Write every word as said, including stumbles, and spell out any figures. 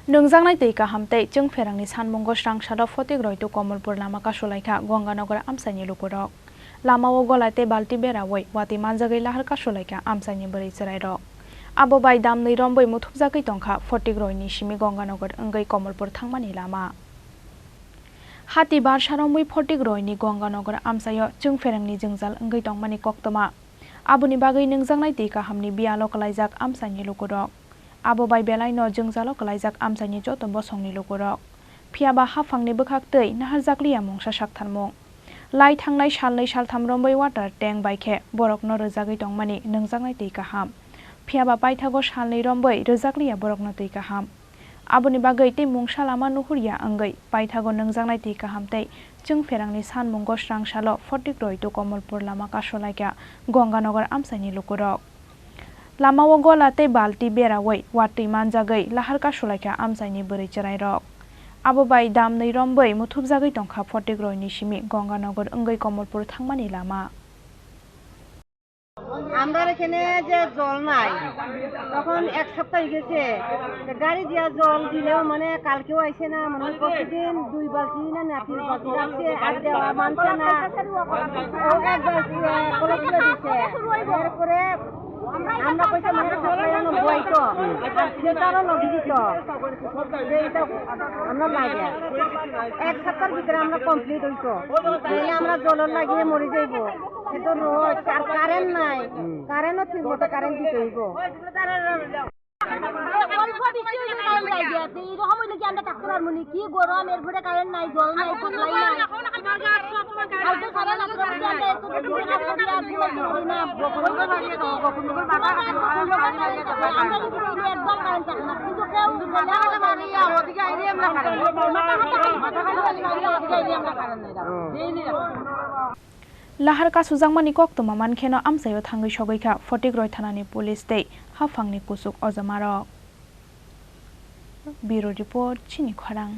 Nwngjaknai twi kaham tei chwngpherangni sanmungo srangsalo Photigroi to Komolpur lama kasulaikha Gonganagar amchaini lukurok. Lamao gola tei balti berawi watwi manjagwi lahar kasulaikha amchaini bwrwi chwrairok. Abo bai damnwi rombwi muthubjagwi tongkha Photigroini simi Gonganagar wngwi Komolpur thangmani lama. Hati barsa romwi Photigroini Gonganagar amchaio chwngpherangni jwngjal wngwi tongmani koktwma. Aboni bagwi nwngjaknai twi kahamni biyalo kwlaijak amchaini lukurok. Abo bai belaino jwngjalo kwlaijak amchaini joto bosongni lukurok. Phiyaba haphangni bwkhak twi naharjakliya mungsa saktharmung. Lai thangnai salnwi saltham romwi water tank bai khe borokno rwjagwi tongmani nwngjaknai twi kaham. Phiyaba paithago salnwi romwi rwjakliya borokno twi kaham. Aboni bagwi tei mungsa lama nuhurya wngwi paithago nwngjaknai twi kaham tei chwngpherangni sanmungo srangsalo Photigroi to Komolpur lama kasulaikha Gonganagar amchaini lukurok. Lamao gola tei balti berawi watwi manjagwi lahar kasulaikha amchaini bwrwi chwrairok. Abo bai damnwi rombwi muthubjagwi tongkha Photigroini simi Gonganagar wngwi Komolpur thangmani lama. আমরা এখানে যে জল নাই, তখন এক সপ্তাহ হয়ে গেছে। তো গাড়ি দিয়া জল দিলেও মানে কালকেও আইছে না, মনে হয় প্রতিদিন দুই বালতি না, না তিন বালতি রাখছে, আর দেওয়া মানছে না। ও এক বালতি, আহ, কলস তুলে দিছে। এরপরে আমরা কইছে মানে সাপ্লাই আনো বই তো, আর ফিল্টারও লগে দিত। এইটা আমরা লাগে। এক সপ্তাহের ভিতরে আমরা কমপ্লিট হইতো। তাহলে আমরা জলের লাগিয়ে মরে যাইবো। এত রোদ, আর কারেন্ট নাই। হুম। কারেন্টও ঠিক মতো কারেন্ট দিতে হইবো। অল্প বৃষ্টি হইলে কারেন্ট যায় গিয়া। তো এইরকম হইলে কি আমরা থাকতে পারবো নি? কি গরম, এরপরে কারেন্ট নাই, জল নাই, সাপ্লাই নাই। কালকে সারা রাত করে আমরা একটু ঘুমাই না। আমরা কিন্তু একদম কারেন্ট থাকে না। কিন্তু কেউ মাথা ব্যথা মারি, ওদিকে আইলে আমরা কারেন্ট। মাথা ব্যথা মারি, ওদিকে আইলে আমরা কারেন্ট নাই। Lahar kasujakmani koktwma mankheno amchaio thangwi sogwikha Photigroi thanani police tei haphangni kuchuk ojomarok. Bureau Report, Chini Khorang.